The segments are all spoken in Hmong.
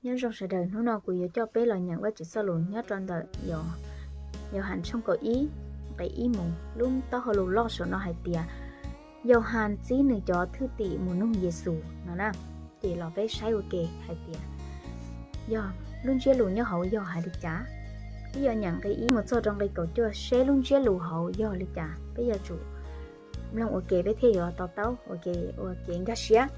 Nyob zoo sawv daws, hnub no kuv yuav coj peb los nyeem Vajtswv txoj lus nyob rau ntawm Yauhas tshooj kaum ib, nqe ib mus. Lub taub hau lus loj saum no hais tias Yauhas txib nws cov thwj tim mus nug Yexus no na. Ces los peb saib ua ke hais tias yog lub ntsiab lus nyob hauv yog hais li cas. Peb yuav nyeem nqe ib mus txog rau nqe kaum cuaj seb lub ntsiab lus hauv yog li cas, peb yuav tsum mloog ua ke peb thiaj yuav to taub ua ke, ua kev nkag siab.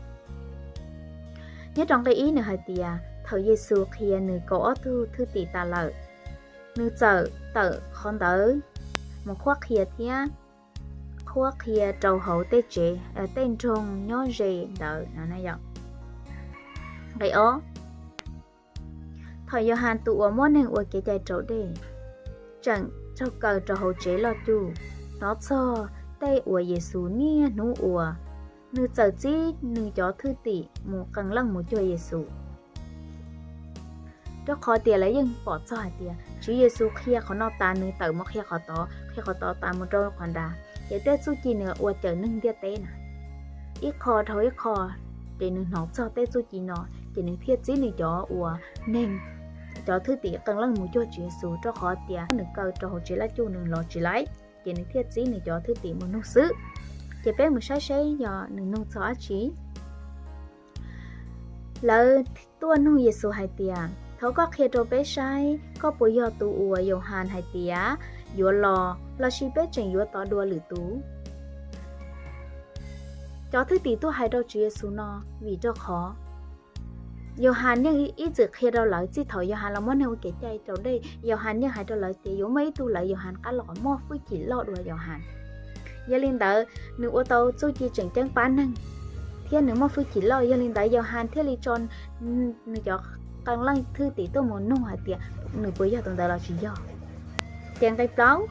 Nyob rau nqe ib nws hais tias thaum Yexus qhia nws kaum ob tug thwj tim tas lawm, nws txawm tawm qhov ntawd mus qhuab qhia thiab qhuab qhia rau hauv tej tsev, tej nroog nyob ze ntawd no. Nqe ob, thaum Yauhas tus uas muab neeg ua kev cai raus dej tseem raug kaw rau hauv tsev loj cuj, hnov txog tej uas Yexus niaj hnub ua, nws txawm txib nws cov thwj tim mus qee leej mus cuag Yexus. Rau qhov tias lawv yeej pom txog hais tias Tswv Yexus qhia qhov no tas nws tawm mus qhia qhov tod, qhia qhov tod tas mus rau qhov nrad, ces tej txuj ci nws ua cawm neeg ntiaj teb na, ib qho dhau ib qho, ces nws hnov txog tej txuj ci no, ces nws thiaj txib nws cov uas neeg, cov thwj tim qee leej mus cuag Tswv Yexus, rau qhov tias nws kaw rau hauv tsev loj cuj nws los tsis laib, ces nws thiaj txib nws cov thwj tim mus nug xwb. Ces peb mus saib seb yog nws nug txog dab tsi. Lawv tuaj nug Yexus hais tias, thov koj qhia rau peb saib, koj puas yog tus uas Yauhas hais tias yuav los, lossis peb tseem yuav tos dua lwm tus? Cov thwj tim tuaj hais rau Tswv Yexus no vim rau qhov Yauhas yeej ib txwm qhia rau lawv, txij thaum Yauhas los muab neeg ua kev cai raus dej, Yauhas yeej hais rau lawv tias yuav muaj ib tug lawv Yauhas qab los muaj hwj chim loj dua Yauhas. Yog li ntawd, nws ua tau txuj ci tseem ceeb pab neeg, thiab nws muaj hwj chim loj. Yog li ntawd, Yauhas thiaj li tso nws cov qee leej thwj tim tuaj mus nug hais tias nws puas yog tus ntawd los tsis yog. Ces nqe plaub,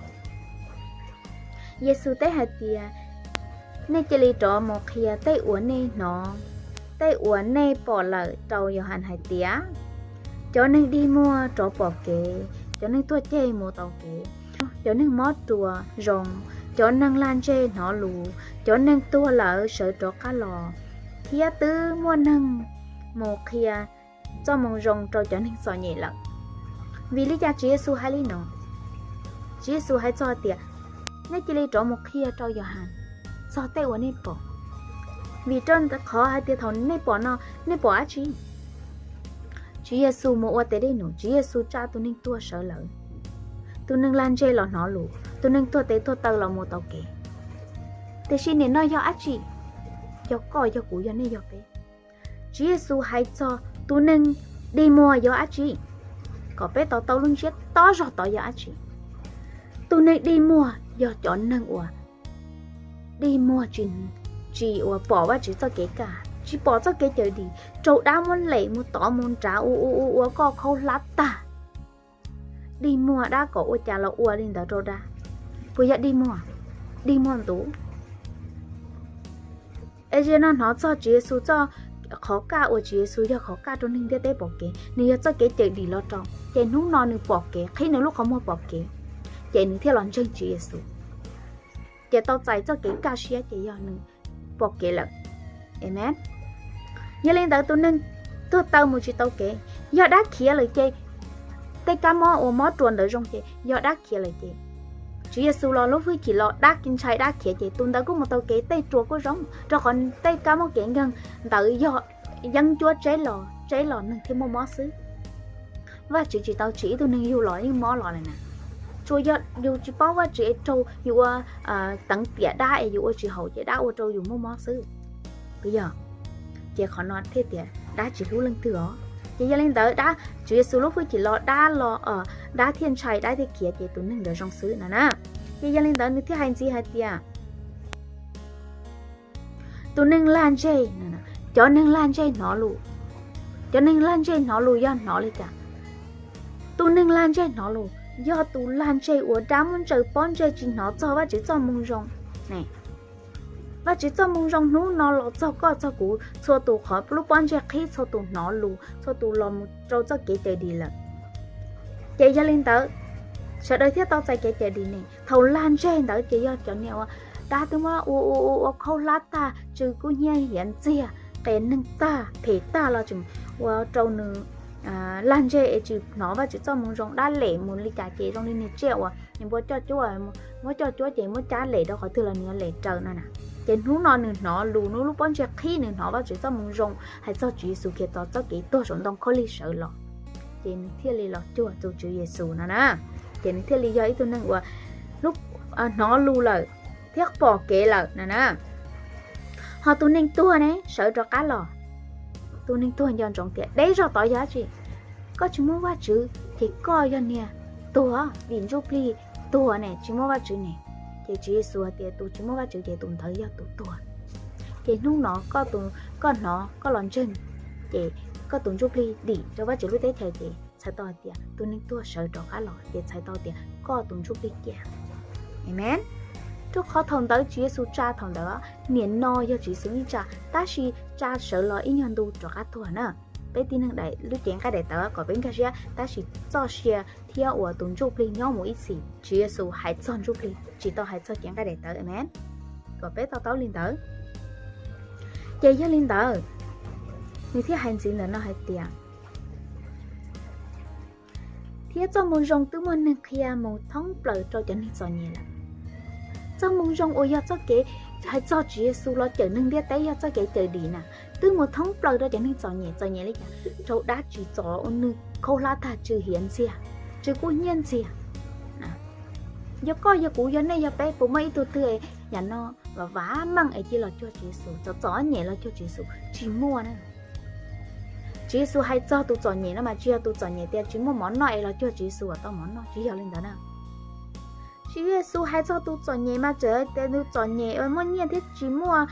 Yexus teb hais tias, nej cia li rov mus qhia tej uas nej hnov, tej uas nej pom lawm rau Yauhas hais tias, cov neeg dig muag rov pom kev, cov neeg tuag ceg mus tau kev, cov neeg mob ruas zoo, cov neeg lag ntseg hnov lus, cov neeg tuag lawm sawv rov qab los, thiab twb muaj neeg mus qhia txoj moo zoo rau cov neeg txom nyem lawm. Vim li cas Tswv Yexus hais li no? Tswv Yexus hais txog tias, nej cia li rov mus qhia rau Yauhas txog tej uas nej pom. Vim rau qhov hais tias thaum nej pom no, nej pom dab tsi? Tswv Yexus mus ua tes dej num, Tswv Yexus tsa tus neeg tuag sawv lawm, tus neeg lag ntseg los hnov lus, tus neeg tuag tes tuag taw los mus tau kev. Tiam sis nim no yog dab tsi? Yog koj, yog kuv, yog nej, yog peb. Tswv Yexus hais txog tus neeg dig muag yog dab tsi, kom peb to taub lub ntsiab tob zog tod yog dab tsi. Tus neeg dig muag yog cov neeg uas dig muag tsis, tsis uas pom Vajtswv txoj kev kaj, tsis pom txoj kev cawm dim, raug dab muab lem mus tod mus nrad ua ua ua ua koj khaub hlab tag. Dig muag dab kom ua cas los ua li ntawd rau dab. Puas yog dig muag? Dig muag ntuv. Es zaum no hnov txog Tswv Yexus txoj, qhov kaj uas Tswv Yexus yog qhov kaj rau neeg ntiaj teb pom kev, nws yog txoj kev cawm dim los rau, ces hnub no nws pom kev, qhib nws lub qhov muag pom kev, ces nws thiaj los ntseeg Tswv Yexus. Ces tau txais txoj kev kaj siab ces yog nws pom kev lawm. Amen. Yog li ntawd tus neeg tuag taw mus tsis tau kev, yog dab khiav lawm ces tej kab mob uas mob ruas ntawd zoo ces yog dab khiav lawm ces Tswv Yexus los lub hwj chim los dab ntshai dab khiav ces tus ntawd kuj mus tau kev, tej ruas kuj zoo, rau qhov tej kab mob kev nkeeg ntawd yog yeeb ncuab tseb los, tseb los neeg thiaj muaj mob xwb. Vajtswv tsis tau tsim ib tug neeg yug los yeej mob los lawm na. Tsuas yog yus tsis paub Vajtswv es raug yus ua, teev tiam dab es yus ua tsis haum ces dab ua rau yus muaj mob xwb. Puas yog? Ces qhov no thiaj tias dab tsis hlub leej twg os. Ces yog li ntawd dab, Tswv Yexus lub hwj chim los dab los, dab thiaj ntshai dab thiaj khiav ces tus neeg ntawd zoo xwb no na. Ces yog li ntawd nws thiaj hais ntxiv hais tias, tus neeg lag ntseg, cov neeg lag ntseg hnov lus, cov neeg lag ntseg hnov lus yog hnov li cas? Tus neeg lag ntseg hnov lus yog tus lag ntseg uas dab muab ntsaws pob ntseg tsis hnov txog Vajtswv txoj moo zoo. Vajtswv txoj moo zoo hnub no los txog koj txog kuv, txhua tus qhov lub pob ntseg qhib, txhua tus hnov lus, txhua tus los mus rau txoj kev cawm dim lawm. Ces yog li ntawd, sawv daws thiaj tau txais kev cawm dim ne. Thaum lag ntseg ntawd ces yog cov niag uas dab twb muab ua ua ua ua khaub hlab tag, tsw kub hnyiab hiav ntxiag, qias neeg tag, phem tag los tseem ua rau nws lag ntseg es tsis hnov Vajtswv txoj moo zoo, dab lem mus li cas ces zoo li niag tsiaj uas nws npua coj cuab, muab coj cuab ces muab cab lem rau qhov twg los nws yuav lem raws no na. Ces hnub no nws hnov lus, nws lub pob ntseg qhib, nws hnov Vajtswv txoj moo zoo hais txog Tswv Yexus Khetos txoj kev tuag saum ntoo khaub lig sawv los, ces nws thiaj li los cuag tus Tswv Yexus no na. Ces nws thiaj li yog ib tug neeg uas hnov lus lawm thiab pom kev lawm no na. Ho tus neeg tuag ne sawv rov qab los. Tus neeg tuag nco ntsoov tias deb zog tod yog dab tsi? Koj tsis muaj Vajtswv ces koj yog niag tuag, vim ntsuj plig tuag ne tsis muaj Vajtswv ne. Ces Tswv Yexus hais tias tus tsis muaj Vajtswv ces tus ntawd yog tus tuag. Ces hnub no koj hnov koj los ntseeg, ces koj tus ntsuj plig dim rau Vajtswv lub teb chaws ces txhais tau hais tias tus neeg tuag sawv rov qab los ces txhais tau tias koj tus ntsuj plig ciaj. Amen. Rau qhov thaum ntawd Tswv Yexus tsa thaum ntawd, niam no yog Tswv Yexus ib tsa, tab sis tsa sawv los ib nyuag ntu rov qab tuag na. Peb tib neeg daim lub cev nqaij daim tawv kom peb nkag siab, tab sis txoj sia thiab uas tus ntsuj plig nyob mus ib txhis, Tswv Yexus hais txog ntsuj plig tsis tau hais txog cev nqaij daim tawv. Amen. Kom peb to taub li ntawd. Ces yog li ntawd, nws thiaj hais ntxiv ntawm no hais tias thiab txoj moo zoo twb muaj neeg qhia mus thoob plaws rau cov neeg txom nyem lawm. Txoj moo zoo uas yog txoj kev hais txog Tswv Yexus los cawm neeg ntiaj teb yog txoj kev cawm dim na, twb mus thoob plaws rau cov neeg txom nyem. Txom nyem li cas? Raug dab tsim txom uas nws khaub hlab tag tsw hiav ntxiag, tsw kub hnyiab ntxiag. Yog koj yog kuv yog nej yog peb puas muaj ib tug twg yam no vam meej es cia los cuag Tswv Yexus, txom txom nyem los cuag Tswv Yexus? Tsis muaj na. Tswv Yexus hais txog tus txom nyem no mas tsis yog tus txom nyem tias tsis muaj mov noj es los cuag Tswv Yexus tau mov noj, tsis yog li ntawd na. Tswv Yexus hais txog tus txom nyem mas txawm tias tus txom nyem uas muaj nyiaj thiab tsis muaj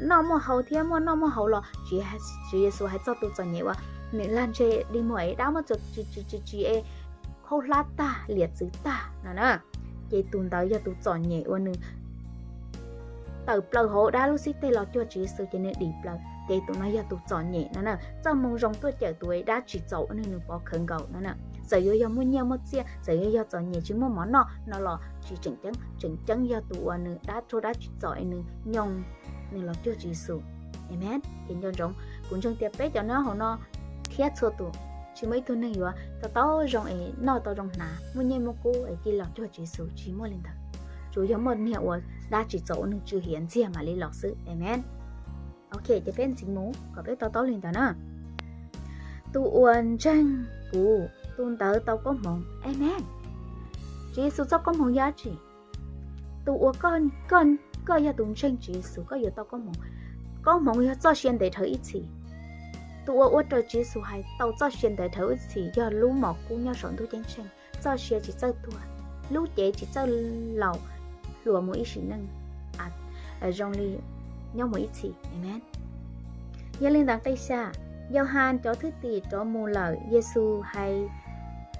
noj muaj haus thiab muaj noj muaj haus los Tswv Yexus hais txog tus txom nyem uas nws lag ntseg dig muag es dab muab txog tsis tsis tsis tsis es khaub hlab tag liam txwv tag no na. Ces tus ntawd yog tus txom nyem uas nws tawm plaws hauv dab lub xib teg los cuag Tswv Yexus ces nws dim plaws, ces tus no yog tus txom nyem no na. Txoj moo zoo tuaj cawm tus es dab tsim txom uas nws pov khawv nkaus no na. Txawm yuav yog muaj nyiaj muaj txiaj, txawm yuav yog txom nyem tsis muaj mov noj no los tsis tseem ceeb, tseem ceeb yog tus uas nws dab raug dab tsim txom es nws nyoog nws los cuag Tswv Yexus. Amen. Ces nco ntsoov, kuv ntseeg tias peb cov nyob hauv no thiab txhua tus tsis muaj ib tug neeg yuav tau tau zoo es noj tau zoo hnav muaj nyiaj muaj kub es cia los cuag Tswv Yexus, tsis muaj li ntawd. Tsuas yog muaj niag uas dab tsim txom uas nws tsw hiav ntxiag mam li los xwb. Amen. Ok, ces peb ntxiv mus kom peb to taub li ntawd na. Tus uas ntseeg kuv, tus ntawd tau koob hmoov. Amen. Tswv Yexus txoj koob hmoov yog dab tsi? Tus uas koj yog tus ntseeg Tswv Yexus koj yuav tau koob hmoov. Koob hmoov yog txoj sia ntev dhawv ib txhis. Tus uas ua raws Tswv Yexus hais tau txoj sia ntev dhawv ib txhis yog lub mom kub nyob saum ntuj ceeb tsheej, txoj sia tsis txawj tuag, lub cev tsis txawj laus, hluas mus ib sim neej, zoo li nyob mus ib txhis. Amen. Yog li ntawd nqe xya, Yauhas cov thwj tim rov mus lawm, Yexus hais,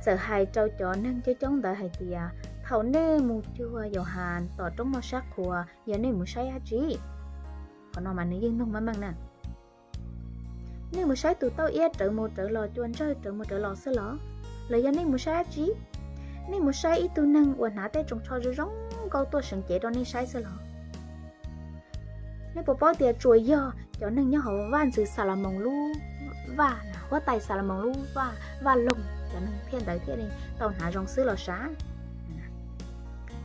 txawm hais rau cov neeg coob coob ntawd hais tias, thaum nej mus cuag Yauhas tom roob noj sab qhua, yog nej mus saib dab tsi? Qhov no mas nws yeej nug meej meej na. Nej mus saib tus tauj iab rawv mus rawv los, cua ntsawj rawv mus rawv los xwb los? Los yog nej mus saib dab tsi? Nej mus saib ib tug neeg uas hnav tej tsoos tsho zoo zoo nkauj tuaj seev cev rau nej saib xwb los? Nej puas paub tias tsuas yog cov neeg nyob hauv vaj ntxwv Xalamoos lub vaj, huab tais Xalamoos lub vaj, vaj loog, cov neeg thiaj ntawd thiaj li tau hnav zoo xwb los sav?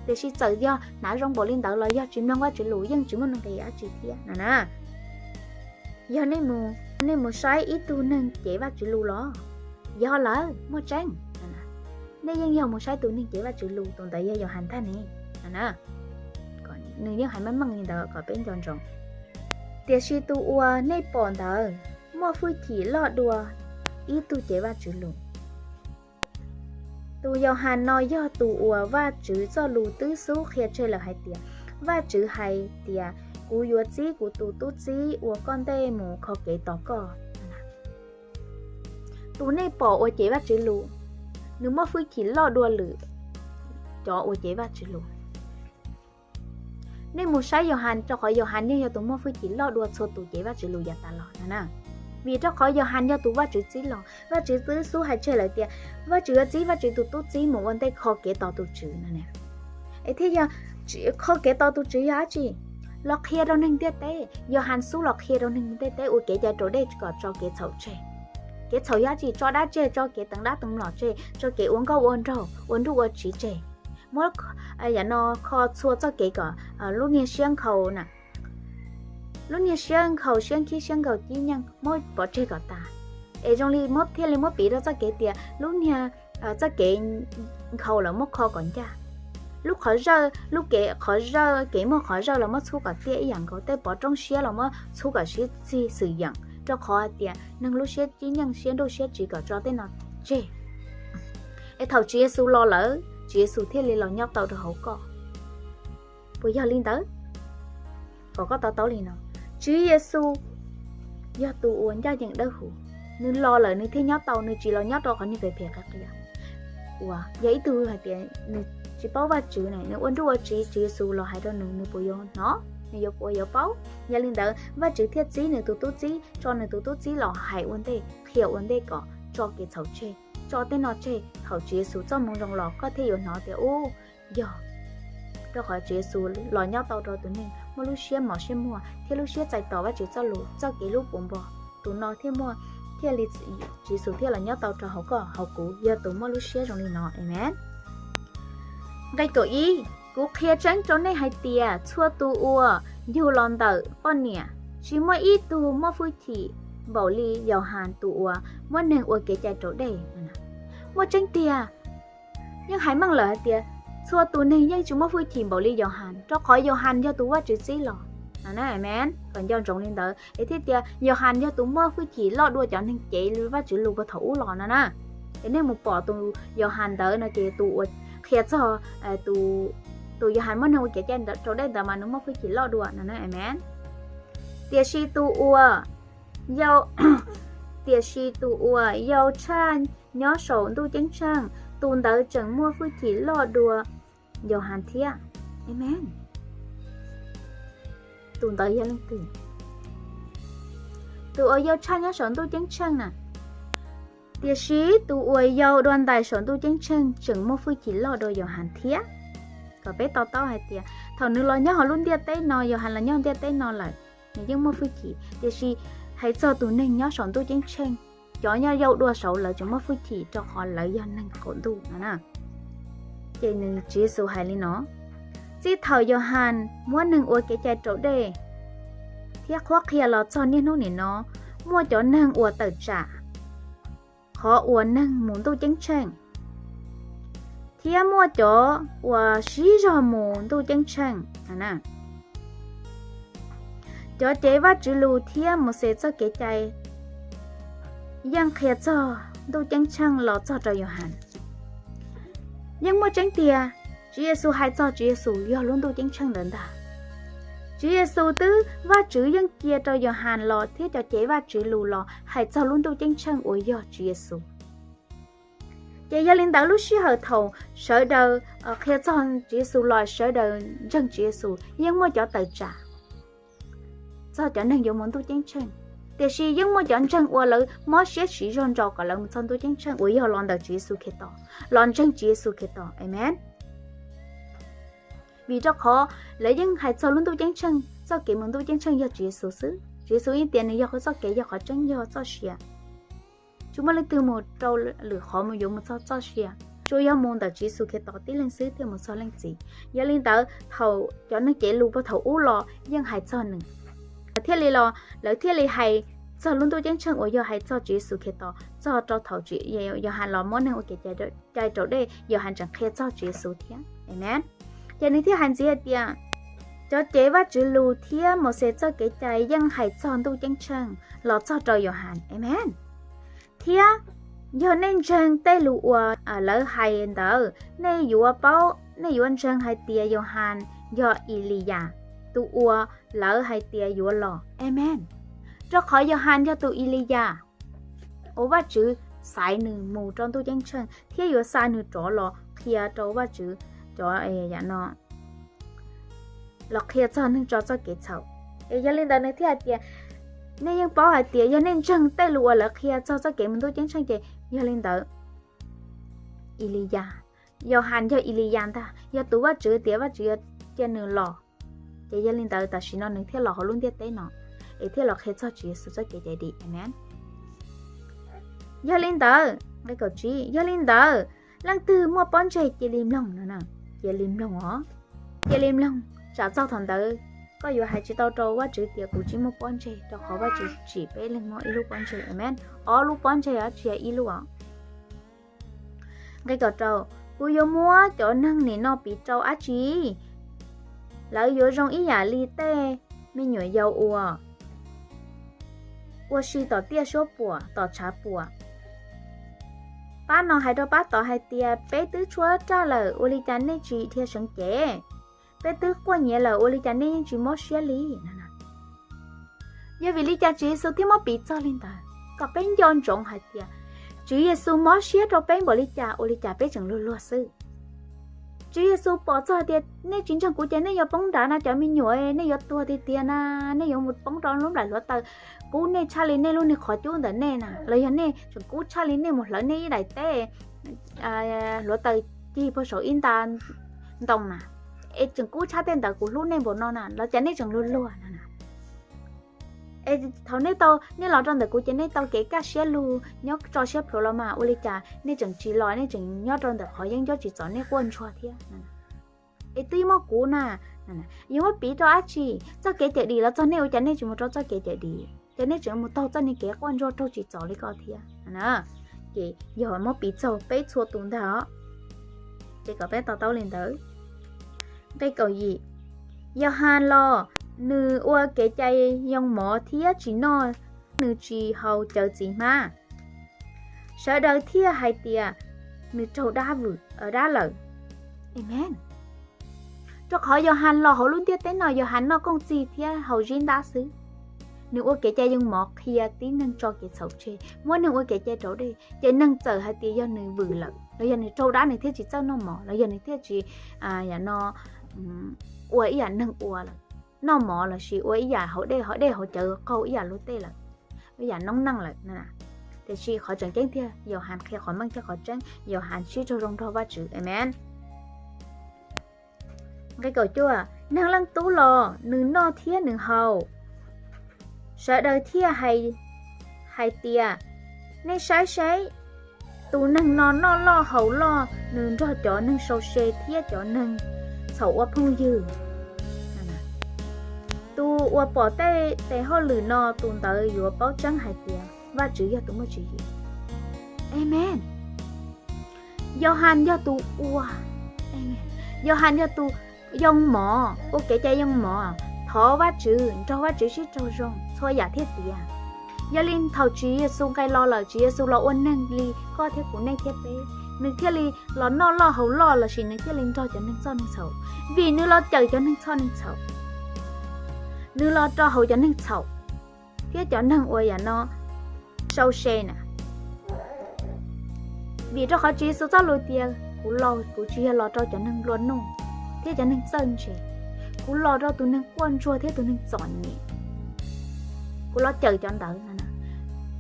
Tiam sis txawm yog hnav zoo npaum li ntawd los yog tsis mloog Vajtswv lus yeej tsis muaj nuj nqis dab tsi thiab no na. Yog nej mus saib ib tug neeg cev Vajtswv lus los? Yog lawm, muaj tseeb. Nej yeej yog mus saib tus neeg cev Vajtswv lus, tus ntawd yog Yauhas ntag ne. Nws yeej hais meej meej li ntawd kom peb nco ntsoov. Tiam sis tus uas nej pom ntawd muaj hwj chim loj dua ib tug cev Vajtswv lus. Tus Yauhas no yog tus uas Vajtswv txoj lus twb xub qhia tseg lawm hais tias, Vajtswv hais tias, kuv yuav txib kuv tus tub txib ua koj ntej mus kho kev tos koj. Tus nej pom uas cev Vajtswv lus, nws muaj hwj chim loj dua lwm cov uas cev Vajtswv lus. Nej mus saib Yauhas, rau qhov Yauhas yeej yog tus muaj hwj chim loj dua txhua tus cev Vajtswv lus yav tas los no na. Vim rau qhov Yauhas yog tus Vajtswv txib los, Vajtswv twb xub hais tseg lawm tias Vajtswv yuav txib Vajtswv tus tub txib mus ua ntej kho kev tos tus Tswv no. Es thiaj yog kho kev tos tus Tswv yog dab tsi? Los qhia rau neeg ntiaj teb. Yauhas xub los qhia rau neeg ntiaj teb ua kev cai raus dej kom tso kev txhaum tseg. kev txhaum yog dab tsi? Tso dab tseg, tso kev teev dab teev mlom tseg, tso kev ua nkauj ua nraug, ua nruj ua tsiv tseg. Muab yam no kho txhua txoj kev kom lub niag siab nkhaus na, lub niag siab nkhaus, siab nkhib, siab nkhaus cib nyeej, muab pov tseg kom tas. Es zoo li muab, thiaj li muab piv rau txoj kev tias lub niag txoj kev nkhaus lawm muab kho kom ncaj. Lub qhov zawj, lub kev qhov zawj, kev muag qhov zawj los muab txhub kom tiaj ib yam nkaus, tej pov roob siab los muab txhub kom sib txig xwm yeem, rau qhov hais tias neeg lub siab cib nyeej, siab nruj siab tsiv kom tso tej no tseg. Es thaum Tswv Yexus los lawm, Tswv Yexus thiaj li los nyob tau rau hauv koj. Puas yog li ntawd? Kom koj to taub li no, Tswv Yexus yog tus uas ncaj ncees dawb huv. Nws los lawm nws thiaj nyob tau, nws tsis los nyob rau qhov niag phem phem qia qia. Uas yog ib tug hais tias nws tsis paub Vajtswv na, nws ua nruj ua tsiv, Tswv Yexus los hais rau nws, nws puas yuav hnov? Nws yuav puas yuav paub? Yog li ntawd Vajtswv thiaj txib nws tus tub txib, tso nws tus tub txib los hais ua ntej, qhia ua ntej kom tso kev txhaum tseg, tso tej no tseg. Thaum Tswv Yexus txoj moo zoo los koj thiaj yuav hnov tias ub, yog, rau qhov Tswv Yexus los nyob tau rau tus neeg muaj lub siab mos siab muag thiab lub siab txais tos Vajtswv txoj lus, txoj kev hlub puv npo. Tus no thiaj muaj, thiaj li Tswv Yexus thiaj los nyob tau rau hauv koj hauv kuv, yog tus muaj lub siab zoo li no. Amees. Nqe kaum ib, kuv qhia tseeb rau nej hais tias txhua tus uas yug los ntawm poj niam tsis muaj ib tug muaj hwj chim npaum li Yauhas tus uas muab neeg ua kev cai raus dej. Muaj tseeb tiag, yeej hais meej lawm hais tias txhua tus neeg yeej tsis muaj hwj chim npaum li Yauhas, rau qhov Yauhas yog tus Vajtswv txib los no na. Amees. Kom nco ntsoov li ntawd es thiaj tias Yauhas yog tus muaj hwj chim loj dua cov neeg cev Vajtswv lus puag thaum ub los no na. Es nej mus pom tus Yauhas ntawd no ces tus uas qhia txog tus Yauhas muab neeg ua kev cai raus dej ntawd mas nws muaj hwj chim loj dua no na. Amees. Tiam sis tus uas yau, tiam sis tus uas yau tshaj nyob saum ntuj ceeb tsheej, tus ntawd tseem muaj hwj chim loj dua Yauhas thiab. Amees. Tus ntawd yog leej twg? Tus uas yau tshaj nyob saum ntuj ceeb tsheej na. Tiam sis tus uas yau dua ntais saum ntuj ceeb tsheej tseem muaj hwj chim loj dua Yauhas thiab. Kom peb to taub hais tias thaum nws los nyob hauv lub ntiaj teb no, Yauhas los nyob ntiaj teb no lawm, nws yeej muaj hwj chim, tiam sis hais txog tus neeg nyob saum ntuj ceeb tsheej, cov nyob yau dua saud lawv tseem muaj hwj chim rau qhov lawv yog neeg qaum ntuj no na. Ces nws, Tswv Yexus hais li no, txij thaum Yauhas muab neeg ua kev cai raus dej thiab qhuab qhia los txog niaj hnub nim no, muaj cov neeg uas tawm tsam qhov uas neeg mus ntuj ceeb tsheej, thiab muaj cov uas siv zog mus ntuj ceeb tsheej. Cov cev Vajtswv lus thiab Mauxes txoj kev cai yeej qhia txog ntuj ceeb tsheej los txog rau Yauhas. Yeej muaj tseeb tiag, Tswv Yexus hais txog Tswv Yexus yog lub ntuj ceeb tsheej ntawd ntag. Tswv Yexus twb, Vajtswv yeej cia rau Yauhas los thiab cov cev Vajtswv lus los hais txog lub ntuj ceeb tsheej uas yog Tswv Yexus. Ces yog li ntawd lub sij hawm thaum sawv daws qhia txog Tswv Yexus los sawv daws ntseeg Tswv Yexus, yeej muaj cov tawm tsam txog cov neeg yuav mus ntuj ceeb tsheej, tiam sis yeej muaj cov ntseeg uas lawv mob siab siv zog ntso kom lawv mus txog ntuj ceeb tsheej uas yog los ntawm Tswv Yexus Khetos, los ntseeg Tswv Yexus Khetos. Amees. Vim rau qhov lawv yeej hais txog lub ntuj ceeb tsheej, txoj kev mus ntuj ceeb tsheej yog Tswv Yexus xwb. Tswv Yexus yeej tias nws yog qhov txoj kev, yog qhov tseeb, yog txoj sia. Tsis muaj leej twg mus rau lwm qhov mus yuav mus txog txoj sia, tsuas yog mus ntawm Tswv Yexus Khetos tib leeg xwb thiaj mus txog leej Txiv. Yog li ntawd thaum cov neeg cev lus puag thaum ub los yeej hais txog nws, thiaj li los lawv thiaj li hais txog lub ntuj ceeb tsheej uas yog hais txog Tswv Yexus Khetos, txog rau thaum Yauhas los muab neeg ua kev cai raus dej, Yauhas tseem qhia txog Tswv Yexus thiab. Amees. Ces nws thiaj hais ntxiv hais tias, cov cev Vajtswv lus thiab Mauxes txoj kev cai yeej hais txog ntuj ceeb tsheej los txog rau Yauhas. Amees. Thiab yog nej ntseeg tej lus uas lawv hais ntawd, nej yuav paub, nej yuav ntseeg hais tias Yauhas yog Eliyas, tus uas lawv hais tias yuav los. Amees. Rau qhov Yauhas yog tus Eliyas uas Vajtswv xaiv nws mus rau ntuj ceeb tsheej thiab yuav xa nws rov los qhia rau Vajtswv cov, yam no, los qhia txog neeg tso txoj kev txhaum. Es yog li ntawd nws thiaj hais tias, nej yeej paub hais tias yog nej ntseeg tej lus uas lawv qhia txog txoj kev mus ntuj ceeb tsheej ces yog li ntawd Eliyas, Yauhas yog Eliyas ntag, yog tus Vajtswv tias Vajtswv yuav cia nws los. Ces yog li ntawd tam sim no nws thiaj los hauv lub ntiaj teb no, es thiaj los qhia txog Tswv Yexus txoj kev cai dim. Amees. Yog li ntawd, nqe kaum tsib, yog li ntawd, leej twg muaj pob ntseg cia li mloog no na, cia li mloog os, cia li mloog. Tsam txog thaum ntawd koj yuav hais tsis tau rau Vajtswv tias kuv tsis muaj pob ntseg, rau qhov Vajtswv tsim peb leeg muaj ib lub pob ntseg, amen. Ob lub pob ntseg os, tsis yog ib lub os. Nqe kaum rau, kuv yuav muab cov neeg nim no piv rau dab tsi? Lawv yuav zoo ib yam li tej me nyuam yaus uas ua si tom tiaj suab puam tom tshav puam. Pab no hais rau pab tod hais tias peb twb tshuab raj lawm, ua li cas nej tsis dhia seev cev? Peb twb quaj nyiav lawm, ua li cas nej yeej tsis mob siab li? Yog vim li cas Tswv Yexus thiaj muab piv txog li ntawd? Kom peb nco ntsoov hais tias Tswv Yexus mob siab rau peb npaum li cas, ua li cas peb tseem luag luag xwb. Tswv Yexus pom txog hais tias nej tsis ntseeg kuv ces nej yuav poob nrad na cov me nyuam, nej yuav tuag tiag tiag na, nej yuav mus poob rau lub nplaim hluav taws kub nej tshaj li nej lub niag qhov cub ntawm nej na, los yog nej tseem kub tshaj li nej mus hlawv nej ib daim teb hluav taws cig puag saum ib nta ntoo na, es tseem kub tshaj tej ntawd kuv hlub nej npaum no na, los cas nej tseem luag luag no na. Es thaum nej tau, nej los rau ntawm kuv ces nej tau kev kaj siab lug nyob tso siab plhuav los mas, ua li cas nej tseem tsis los, nej tseem nyob rau ntawm qhov yeeb ncuab tsim txom nej quaj ntsuag thiab? Es twb muaj kuv na, yuav muab piv rau dab tsi? Txoj kev cawm dim los txog nej, ua cas nej tsis mus rau txoj kev cawm dim, ces nej tseem mus taug txoj niag kev quaj ntsuag raug tsim txom li ko thiab? Ces yog muab piv txog peb txhua tus ntag os. Ces kom peb to taub li ntawd. Nqe kaum yim, Yauhas los nws ua kev cai yoo mov thiab tsis noj, nws tsis haus cawv txiv hmab, sawv daws thiaj hais tias nws raug dab vwm, dab lawm. Amen. Rau qhov Yauhas los hauv lub ntiaj teb no, Yauhas noj kooj txig thiab haus zib ntab xwb. Nws ua kev cai yoo mov qhia tib neeg tso kev txhaum tseg, muab neeg ua kev cai raus dej, ces neeg txawm hais tias yog nws vwm lawm, los yog nws raug dab nws thiaj tsis txawj noj mov, los yog nws thiaj tsis, yam no, ua ib yam neeg ua lawm, noj mov lossis ua ib yam haus dej, haus dej haus cawv qaug ib yam luag tej lawm, ib yam noob neej lawm. Tiam sis qhov tseem ceeb tiag Yauhas qhia qhov meej thiab qhov tseeb, Yauhas sib raug zoo nrog Vajtswv. Amen. Nqe kaum cuaj, Neeg Leej Tub los nws noj thiab nws haus, sawv daws thiaj hais tias, nej saib seb, tus neeg no noj loj haus loj, nws nrog cov neeg sau se thiab cov neeg txhaum ua phooj ywg. Tus uas pom tej tes hauj lwm no, tus ntawd yuav paub tseeb hais tias Vajtswv yog tus muaj tswv yim. Amen. Yauhas yog tus ua, Yauhas yog tus yoo mov, ua kev cai yoo mov, thov Vajtswv, nrog Vajtswv sib raug zoo txhua yam thiaj tiav. Yog li thaum Tswv Yexus nqes los lawm, Tswv Yexus los ua neeg li koj thiab kuv, nej thiab peb, nws thiaj li los noj loj haus loj lossis nws thiaj li nrog cov neeg txoj neeg txhaum, vim nws los cawm cov neeg txoj neeg txhaum, nws los rau hauv cov neeg txhaum thiab cov neeg uas yam no sau se na. Vim rau qhov Tswv Yexus txoj lus tias kuv los kuv tsis yog los rau cov neeg nplua nuj thiab cov neeg txawj ntse, kuv los rau tus neeg quaj ntsuag thiab tus neeg txom nyem. Kuv los cawm cov ntawd no,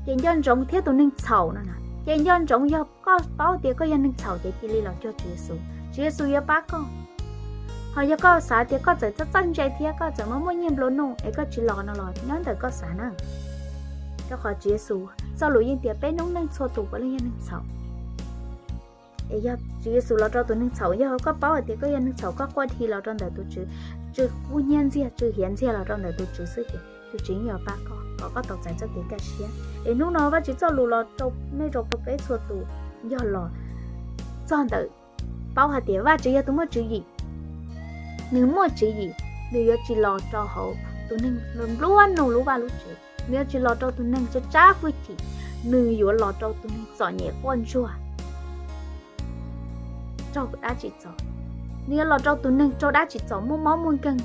ces nco ntsoov thiab tus neeg txhaum no, ces nco ntsoov yog koj paub tias koj yog neeg txhaum ces cia li los cuag Tswv Yexus, Tswv Yexus yuav pab koj. Ho yog koj xav tias koj txawm txawj ntse thiab koj txawm muaj muaj nyiaj nplua nuj es koj tsis los no los nyob ntawm koj xav na. Rau qhov Tswv Yexus txoj lus yeej tias peb noob neej txhua tus puav leej yog neeg txhaum. Es yog Tswv Yexus los rau tus neeg txhaum, yog koj paub hais tias koj yog neeg txhaum koj quaj dhi los rau ntawm tus Tswv, tsw kub hnyiab ntxiag tsw hiav ntxiag los rau ntawm tus Tswv xwb ces tus Tswv yeej yuav pab koj kom koj tau txais txoj kev kaj siab. Es hnub no Vajtswv txoj lus los rau nej rau peb txhua tus yog los txog ntawm paub hais tias Vajtswv yog tus muaj tswv yim. Nws muaj tswv yim, nws yuav tsis los rau hauv tus neeg nplua nuj lub vaj lub tsev, nws yuav tsis los rau tus neeg tsab tsab fwj chim, nws yuav los rau tus neeg txom nyem quaj ntsuag raug dab tsim txom. Nws yuav los rau tus neeg raug dab tsim txom muaj mob muaj nkeeg,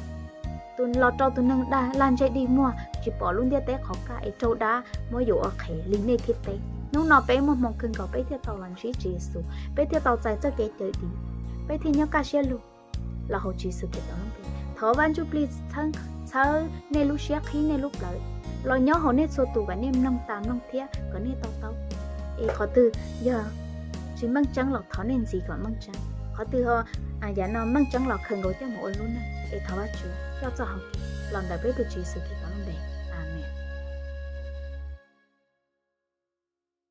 tus los rau tus neeg lag ntsej dig muag tsis pom lub ntiaj teb qhov kaj es raug dab muab yuam ua qhev li nej thiab peb. Hnub no peb muaj hmoo kawg nkaus peb thiaj tau los ntsib Tswv Yexus, peb thiaj tau txais txoj kev cawm dim, peb thiaj nyob kaj siab lug los hauv Tswv Yexus Khetos lub npe. Thov Vaj Ntsujplig txhawb nej lub siab qhib nej lub plawv los nyob hauv nej txhua tus kom nej mloog tas mloog thiab kom nej to taub. Es qhov twg yog tsis meej tseeb los thov nej ntxiv kom meej tseeb. Qhov twg yam no meej tseeb los khaws nkaus coj mus ua lub neej es thov Vajtswv coj txoj hau kev los ntawm peb tus Tswv Yexus Khetos.